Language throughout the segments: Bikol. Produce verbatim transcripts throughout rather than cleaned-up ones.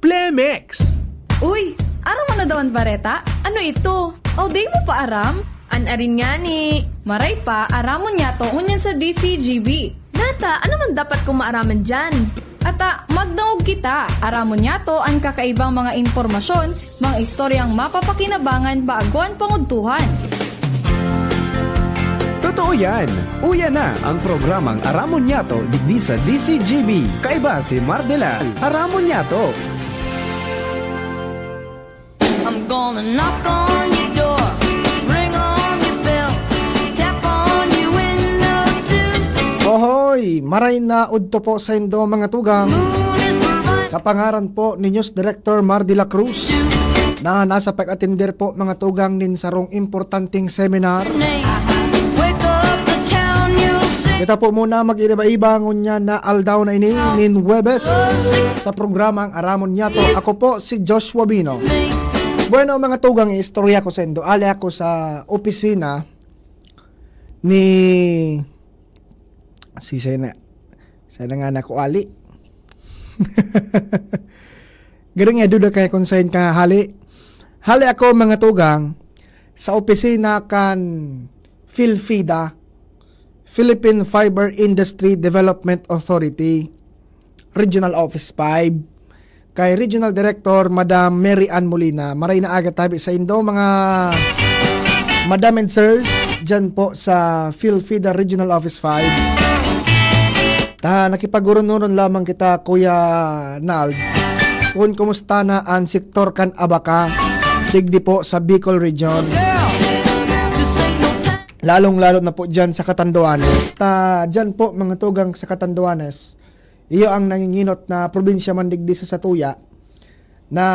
Plemex. Uy, aram mo na daw an bareta? Ano ito? O, di mo pa aram? An arin ngani. Maray pa, aramon niyato ngunyan sa D C G B. Nata, ano man dapat kong maaraman diyan? Ata, magdangog kita. Aramon niyato an kakaibang mga impormasyon, mga istoryang mapapakinabangan bago an pangudtuhan. Totoo yan! Uya na ang programang Aramon Niyato digdi sa D C G B. Kaiba si Mar Delal. Aramon Niyato. I'm gonna knock on your door, ring on your bell, tap on your window too. Ohoy! Maray na udto po saindo, mga tugang. Moon is bright. Sa pangaran po ni News Director Mar de la Cruz, na nasa pag-atender po, mga tugang, nin sarong importanteng seminar. Name. Wake up the town, you'll sing. Kita po muna mag-iriba-iba ngunyan na aldaw na ini, nin Huwebes, sa programang Aramon Niyato. Ako po si Joshua Bino. Bueno, mga tugang, iistorya ko saindo. Ali ako sa opisina ni, si sana, sana nga na ko ali. Garing ya duda kaya kung saan ka hali. Hali ako, mga tugang, sa opisina kan PhilFIDA, Philippine Fiber Industry Development Authority, Regional Office five, kay Regional Director Madam Mary Ann Molina. Maray na aga tabi saindo, mga madam and sirs, dyan po sa PhilFIDA Regional Office five. Ta, nakipag-uron-uron lamang kita, Kuya Nald, kung kumusta na an sektor kan abaka digdi po sa Bicol Region. Lalong-lalo na po dyan sa Catanduanes. Ta, dyan po, mga tugang, sa Catanduanes, iyo ang nanginginot na probinsya man digdi sa satuya na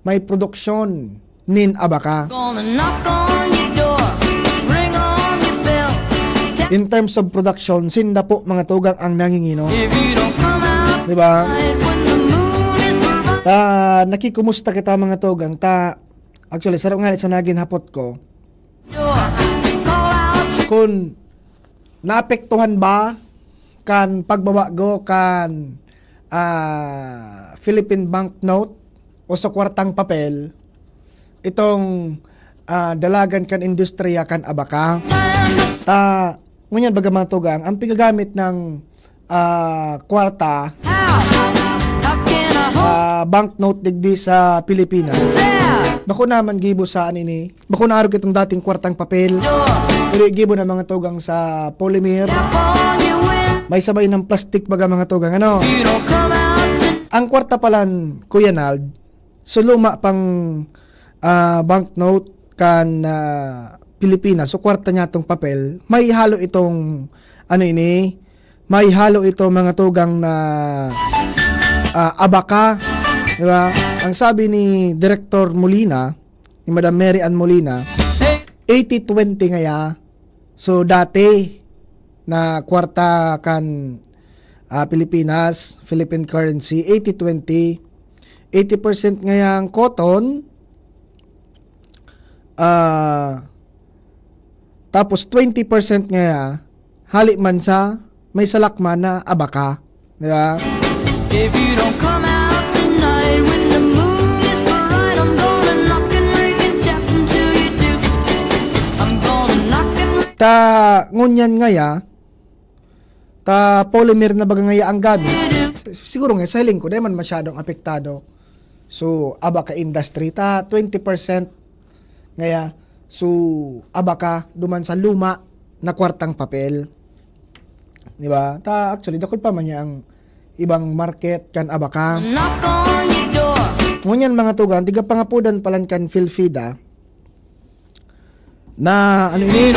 may produksyon nin abaka. Gonna knock on your door, ring on your bell. In terms of production, sinda po, mga tugang, ang nanginginom. If you don't come out Di ba? Tonight when the moon is bright. Ta, nakikumusta kita, mga tugang. Ta, actually, sarap nga sa naging hapot ko. Door, call out your Kung naapektuhan ba kan pagbabago kan, ah, Philippine banknote o sa kwartang papel itong, ah, dalagan kan industriya kan abaka. Ta, ngunyan baga, mga tugang, ang pigagamit ng, ah, kwarta, How? How can I hold ah, banknote digdi sa Pilipinas. There? Bako naman gibo sa anini. Bako naarog itong dating kwartang papel. Pero igibo na mga tugang sa polymer. May sabay ng plastic baga mga tugang, ano? Ang kwarta palan, Kuya Nald, so luma pang, ah, banknote kan, ah, Pilipinas, so kwarta niya itong papel, may halo itong, ano ini, may halo ito mga tugang na, ah, abaka, di ba? Ang sabi ni Director Molina, ni Madam Mary Ann Molina, eighty twenty ngaya. So, dati na kwarta kan, ah, Pilipinas, Philippine currency, eighty twenty. Eighty percent ngayang cotton, ah, tapos twenty percent ngaya, hali man sa may salakma na abaka. Di ba? If you don't come out tonight when the moon is bright, I'm gonna knock and ring and tap until you do. I'm gonna knock and ring Ta, ngunyan ngaya, ta polymer na baga ngaya ang gamit. Siguro nga, sa hiling ko, di man masyadong apektado. So, abaka industry, ta twenty percent ngaya. So, abaka, duman sa luma na kwartang papel. Di ba? Ta, actually, dakul pa man niya ang ibang market kan abaka. Knock on your door. Ngunyan, mga tugang, tiga pangapudan palan kan PhilFIDA na, ano ini,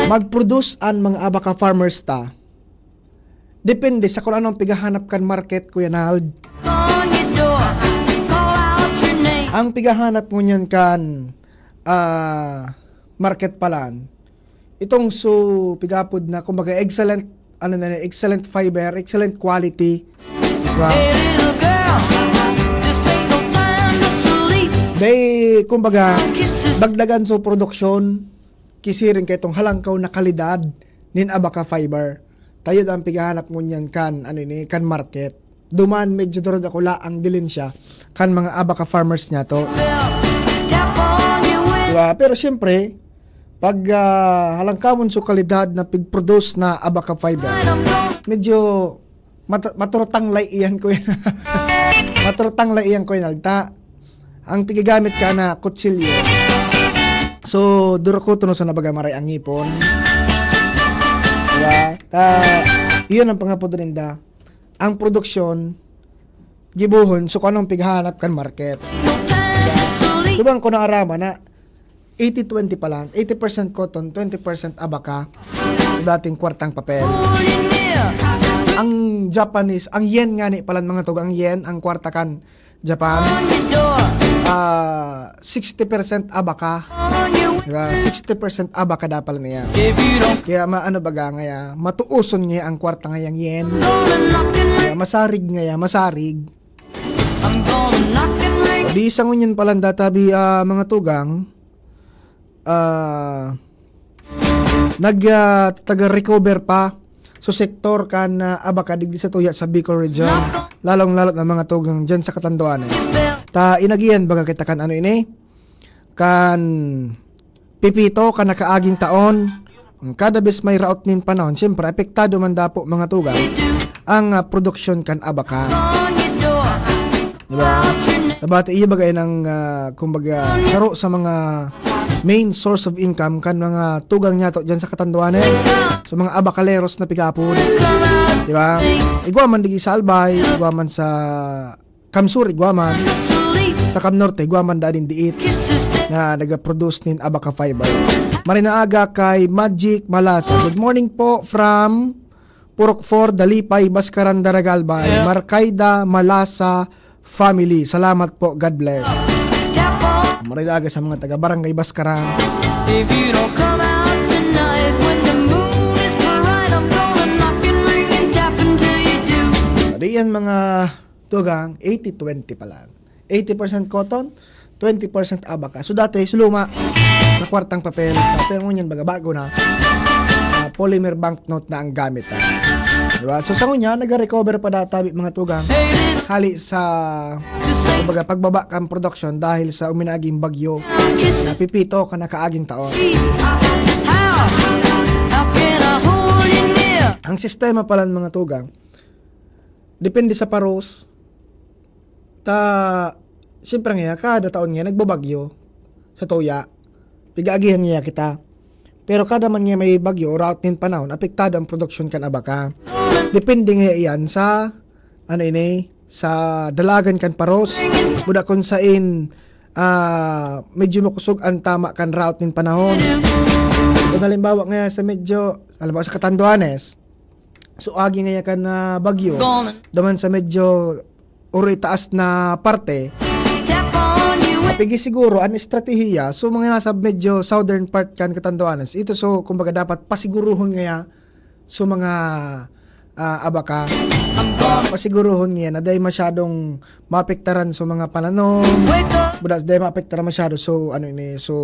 mag-produce an mga abaka farmers ta. Depende sa kung anong pigahanap kan market, Kuya Nald. On your door, call out your name. Ang pigahanap ngunyan kan, ah, market palan, itong so pigapod na, kumbaga, excellent, ano na, excellent fiber, excellent quality. Diba? Hey, little girl, this ain't no time to sleep. They, kumbaga, kisses, dagdagan so production, kisiring kay itong halangkaw na kalidad nin abaka fiber. Tayo ang pigahanap ngunyan kan, ano ini, kan market. duman medyo duro dakula ang dilensya kan mga abaca farmers niyato. Diba? Pero siyempre, pag, ah, halangkamon sa kalidad na pig-produce na abaca fiber, medyo mat-, maturutanglay iyan, kuya. Maturutanglay iyan, kuya Nalta. Ang pigagamit ka na kutsilyo. So, durukoton sa nabaga maray ang ngipon. Diba? Ta, iyon ang pangapod ninda. Ang produksyon, gibohon, so kung anong pighahanap kan market. Diba, kung naaraman na eighty twenty pa lang, eighty percent cotton, twenty percent abaca, dating kwartang papel. Ang Japanese, ang yen nga ni palan mga tugang, yen, ang kwarta kan Japan, ah, sixty percent abaca. Diba? Sixty percent abaca dapat niya. Kaya maano baga ngaya, matuuson ngaya ang kwarta ngayang yen. Kaya masarig ngaya, masarig. Di sa ngunyan palan databi, ah, mga tugang, ah, nag, ah, taga-recover pa sa sektor kan, ah, abaca digdi sa tuya sa Bicol Region, lalong-lalo na mga tugang dyan sa Catanduanes. Ta inagihan baga kita kan ano ini? Kan pipito kan nakaaging taon, kada bes may raot nin panahon, siyempre, apektado man dapo, mga tugang, ang, ah, produksyon kan abaca. Diba? Tabati, iya bagay ng, ah, kumbaga, saro sa mga main source of income kan mga tugang niyato dyan sa Catanduanes, sa mga abacaleros na pigapon. Diba? Igwa man digi sa Albay, igwa man sa Kamsur, igwa man. Sa Kamnorte, igwa man daan diit na nagaproduce nin abaca fiber. Maray na aga kay Magic Malasa. Good morning po from Purok four, Dalipay, Bascaran, Daragal, by Markayda Malasa family. Salamat po. God bless. Maray na aga sa mga taga Barangay Bascaran. If you don't come out tonight when the moon is bright, I'm gonna knock and ring and tap until you do. Di yan mga tugang, eighty twenty pala. Eighty percent cotton, twenty percent abaca. So dati, suluma na kwartang papel. Pero ngunyan, baga bago na. Ah, polymer banknote na ang gamit, ah. Diba? So sa ngunyan, nag-recover pa data, mga tugang. Hali sa, kumbaga, pagbaba kan production dahil sa uminaging bagyo na pipito kan nakaaging taon. Ang sistema pala ng mga tugang, depende sa paros. Ta, siyempre nga, kada taon nga, nagbabagyo sa tuya. Pigaagihan niya kita. Pero kada man nga may bagyo o raot nin panahon, apektado ang produksyon kan abaca. Depende nga iyan sa, ano ini, sa dalagan kan paros. Buda kung sain, ah, medyo makusog ang tama kan raot nin panahon. Kung halimbawa nga sa medyo, halimbawa sa Catanduanes, so agi nga yakan na bagyo, duman sa medyo oro itaas na parte, pigi siguro an estratehiya, so mga nasa medyo southern part kan Catanduanes, ito so kumbaga dapat pasiguruhon ngaya so mga, ah, abaca, ah, pasiguruhon ngaya na dai masyadong maapektaran so mga pananom, buda dai maapektaran masyado so ano ini, so,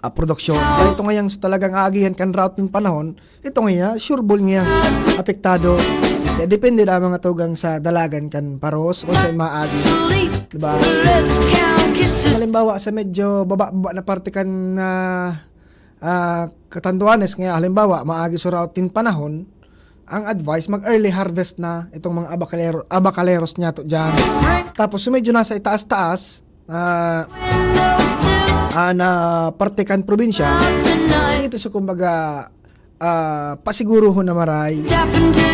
ah, produksyon. Kaya ito ngayang so talagang aagihan kan raot nin panahon, ito nga, sure ball nga apektado. Kaya depende na mga tugang sa dalagan kan paros o sa maagi. Diba? Halimbawa, sa medyo baba-baba na parte kan, ah, ah, Catanduanes, nga halimbawa, maagi sa raot nin panahon, ang advice, mag-early harvest na itong mga abakalero, abakaleros niyato dyan. Tapos, yung medyo nasa itaas-taas, ah, ah, na parte kan probinsya, ito sa kumbaga, ah, pasiguruhon na maray.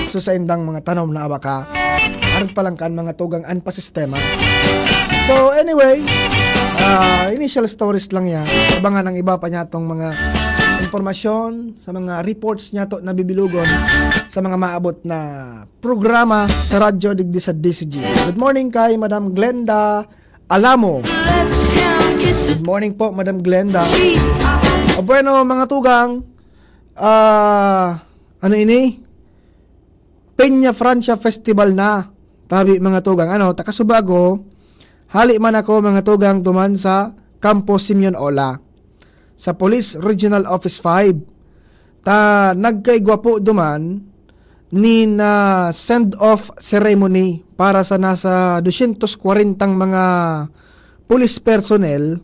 So, sa indang mga tanom na abaka, arog pa lang kan mga tugang an pasistema. So, anyway, ah, initial stories lang yan. Abangan ang iba pa niya tong mga impormasyon, sa mga reports niya to na bibilugon sa mga maabot na programa sa radyo digdi sa D C G. Good morning kay Madam Glenda Alamo. Good morning po, Madam Glenda. O bueno, mga tugang, ah, ano ini? Peña Francia Festival na. Tabi, mga tugang, ano, takasubago, hali man ako, mga tugang, duman sa Campo Simeon Ola, sa Police Regional Office five. Ta nagkaigwa po duman nin, ah, send-off ceremony para sa nasa dosyentos kwarentang mga police personnel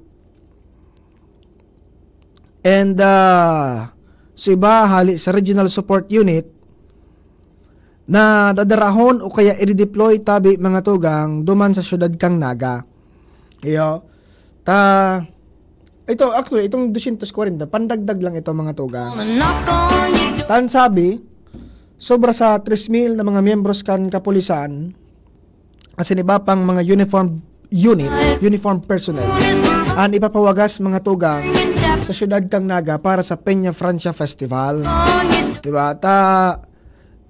and, ah, sa iba hali sa Regional Support Unit na dadarahon o kaya i-deploy tabi, mga tugang, duman sa siyudad kan Naga. Iyo. Ta, ito, actually, itong dosyentos kwarenta, pandagdag lang ito, mga tugang. Tan sabi, sobra sa tres mil na mga miyembros kan kapulisan, asin iba pang mga uniform unit, uniform personnel, an ipapawagas, mga tugang, sa siyudad kan Naga para sa Peña Francia Festival. Diba? Ta,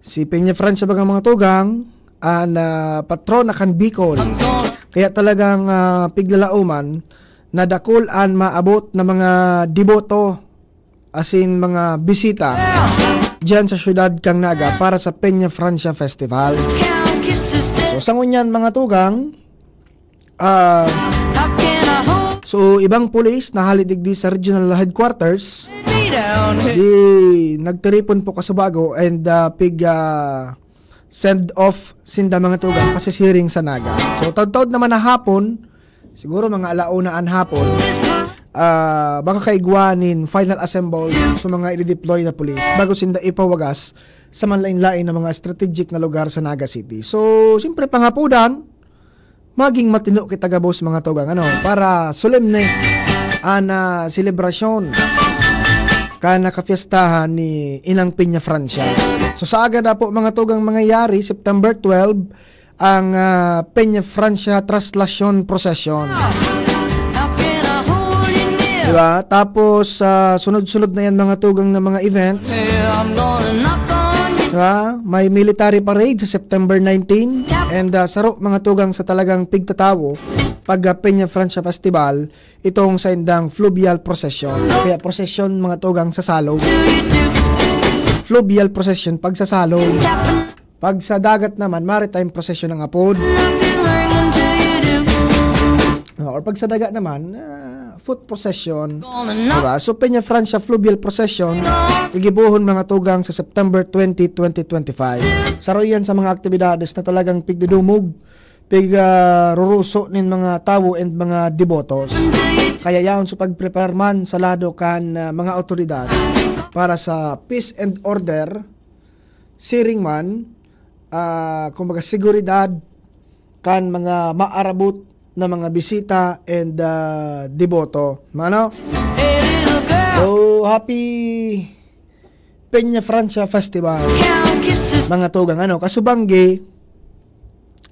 si Peña Francia, baga, mga tugang, an, ah, patrona kan Bicol. Kaya talagang, ah, piglalauman na dakul an maabot na mga deboto asin mga bisita diyan sa siyudad kan Naga para sa Peña Francia Festival. So, sa ngunyan, mga tugang, ah, so, ibang pulis na hali digdi sa regional headquarters, di nagtiripon po kasubago and, ah, pig, ah, send off sinda, mga tugang, pasisiring sa Naga. So, taud-taud naman na hapon, siguro mga ala una an hapon, ah, baka kaigwa nin final assemble sa mga i-deploy na pulis bago sinda ipawagas sa manlain-lain na mga strategic na lugar sa Naga City. So, siyempre, pangapudan, maging matino kita gabos, mga tugang, ano, para solemne an, ah, selebrasyon kan kapiestahan ni Inang Peña Francia. So, sa aga na po, mga tugang, mangyayari, September twelve, ang, ah, Peña Francia Traslacion Procession. Diba? Tapos, ah, sunod-sunod na yan, mga tugang, na mga events. Diba? May military parade sa September nineteen. And, ah, saro, mga tugang, sa talagang pigtatawo pag, ah, Peña Francia Festival, itong saindang fluvial procession. Kaya procession, mga tugang, sa salog. Fluvial procession, pag sa salog. Pag sa dagat naman, maritime procession ang apod. Or pag sa daga naman, ah, foot procession. Diba? So, Peña Francia Fluvial Procession, igibohon, mga tugang, sa September twenty, twenty twenty-five. Saro yan sa mga aktibidades na talagang pigdudumog, pig, ah, ruruso nin mga tawo and mga debotos. Kaya yaon sa pagprepare man sa lado kan, ah, mga awtoridad para sa peace and order, siring man, ah, kumbaga, seguridad kan mga maarabot na mga bisita and, ah, deboto. Mano? So, happy Peña Francia Festival, mga tugang. Ano, kasubanggi,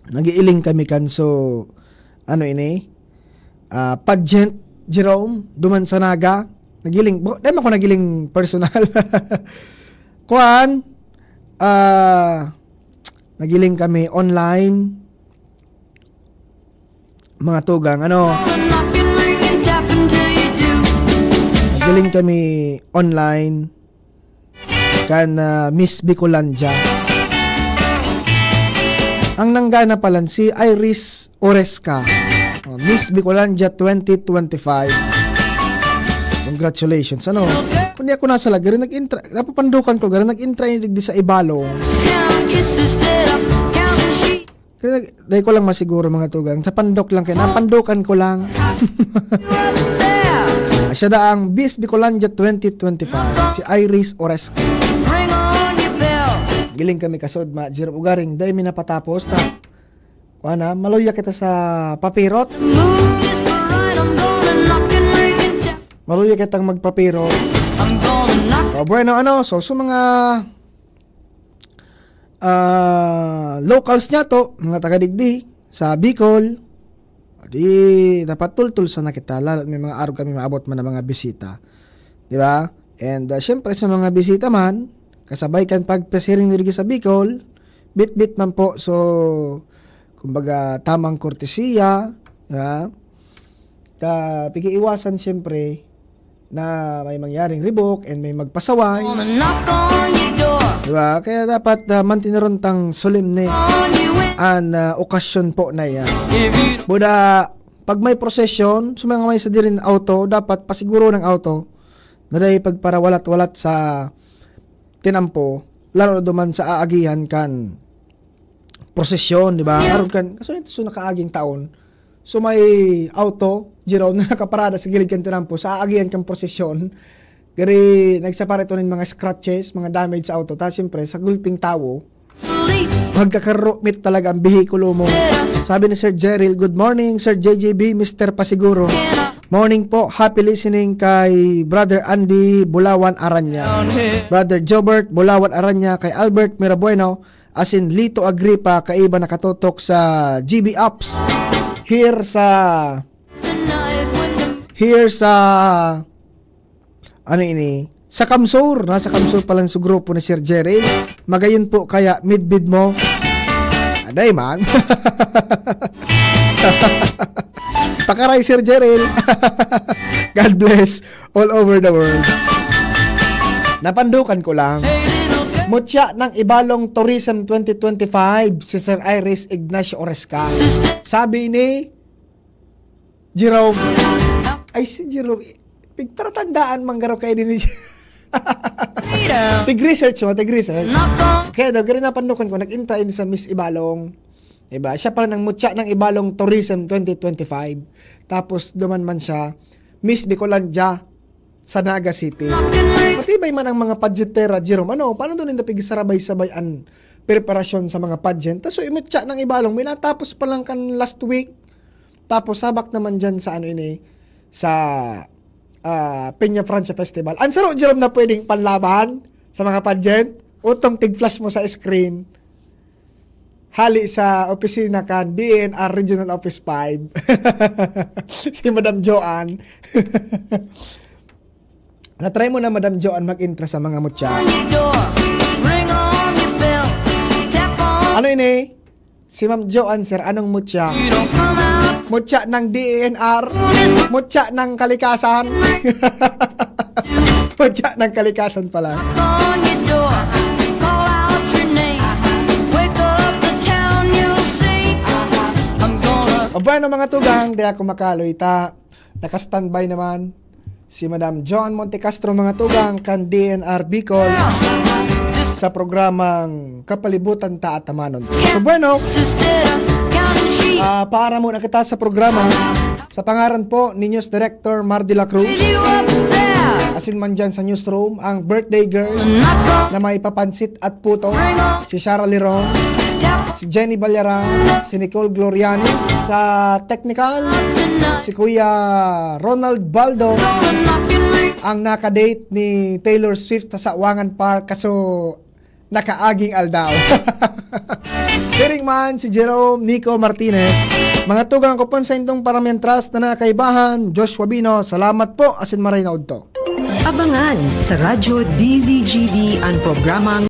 nag-iiling kami kan, so, ano ini? Ah, pageant, Jerome, duman sa Naga. Nagiling, bo-, dahil ako nagiling personal. Kuan, ah, nagiling kami online. Mga tugang, ano? Nagiling kami online kan, ah, Miss Bicolandia. Ang nanggana palan si Iris Oresca. Oh, Miss Bicolandia twenty twenty-five. Congratulations, ano? Kung di ako nasa lagari, nag-intra, napapandukan ko, gari, nag-intra yung digdi sa Ibalong. Kaya nag-, dahil ko lang masiguro, mga tugang. Sa pandok lang kayo. Napandukan ko lang. Siya da ang Miss Bicolandia twenty twenty-five, si Iris Oresca. Giling kami kasod, ma, Jerome, ugaring, dahil mi napatapos, ta. Kuha na, maluya kita sa papirot. Maluya kitang magpapirot. Oh, bueno, ano, so, sa mga ah, locals niya to, mga taga digdi, sa Bicol, di dapat tultol sana kita, lalo may mga arog kami maabot man ng mga bisita. Di ba? And, ah, syempre, sa mga bisita man, kasabay kan pagpasiring diri sa Bicol, bitbit man po, so, kumbaga, tamang kortesiya, di ba? Ta, pigiiwasan, siyempre, na may mangyaring ribok and may magpasaway. Gonna knock on your door. Diba? Kaya dapat, ah, mantinuron tang solemne on you win. An, ah, okasyon po na yan. If you Buda, pag may prosesyon, sa mga may sadiring auto, dapat pasiguro ng auto na dahil pagparawalat-walat sa tinampo, lalo na duman sa aagihan kan prosesyon, di ba? Arog kan, kaso nito so nakaaging taon, so may auto, Jerome, na nakaparada sa gilid kan tinampo, sa aagihan kan prosesyon. Gari, nagsapar ito ng mga scratches, mga damage sa auto. Tapos, siyempre, sa gulping tawo, magkakarumit talaga ang bihikulo mo. Sabi ni Sir Jeril, "Good morning, Sir J J B, Mister Pasiguro." Morning po, happy listening kay Brother Andy Bulawan Aranya. Brother Jobert Bulawan Aranya, kay Albert Mirabueno, asin Lito Agripa, kaiba nakatotok sa G B Ops. Here sa, here sa, ano ini? Sa Kamsur, nasa Kamsur pa lang sa grupo ni Sir Jerry. Magayon po kaya midbid mo. Aday man. Pakaray, Sir Jerry. God bless all over the world. Napandukan ko lang. Mutya ng Ibalong Tourism twenty twenty-five, si Sir Iris Ignacio Oresca. Sabi ni Jerome. Ay, si Jerome. Pigparatandaan, manggaro kayo din ni Tig-research mo, tig-research. Kaya daw, gari napandukan ko, nag-inta ini sa Miss Ibalong. Diba? Siya pala nang mutya ng Ibalong Tourism twenty twenty-five. Tapos, duman man siya, Miss Bicolandia sa Naga City. Matibay man ang mga pageantera, Jerome. Ano, paano doon yung napigsarabay-sabay ang preparasyon sa mga pageant? So, imutya ng Ibalong, may natapos pa lang kan last week. Tapos, sabak naman dyan sa ano ini, sa ah, Peña Francia Festival. Ang saro, Jerome, na pwedeng panlaban sa mga pageant, utong tig-flash mo sa screen. Hali sa opisina kan D N R Regional Office five. Si Madam Joanne. Na-try mo na, Madam Joanne, mag-intra sa mga mutya. On your door, ring on your bell, tap on Ano ini? Si Ma'am Joanne, sir, anong mutya? You don't come out. Mutya ng D E N R? Mutya ng kalikasan? Mutya ng kalikasan pala. Knock on your door, call out your name. Wake up the town, you'll see. I'm gonna O bueno, mga tugang, di ako makaloy ta. Naka-standby naman si Madam Joan Montecastro, mga tugang, kan D N R Bicol sa programang Kapalibutan Ta at Tamanon. So, bueno, Sister, count sheep. Ah, paara muna kita sa programa. Sa pangaran po ni News Director Mar de la Cruz, With you up there. Asin man dyan sa newsroom, ang birthday girl Knock on na may papansit at puto, Ring on. Si Shara Liron, Tap. Si Jenny Ballaran, si Nicole Gloriani, sa technical, Tonight. Si Kuya Ronald Baldo, Gonna knock and ring. Ang nakadate ni Taylor Swift sa Sawangan Park, kaso nakaaging aldaw. Siring man si Jerome Nico Martinez. Mga tugang ko pon sa intong paramientras na nakaibahan, Joshua Bino, salamat po, asin maray na udto. Abangan sa Radyo D Z G B ang programang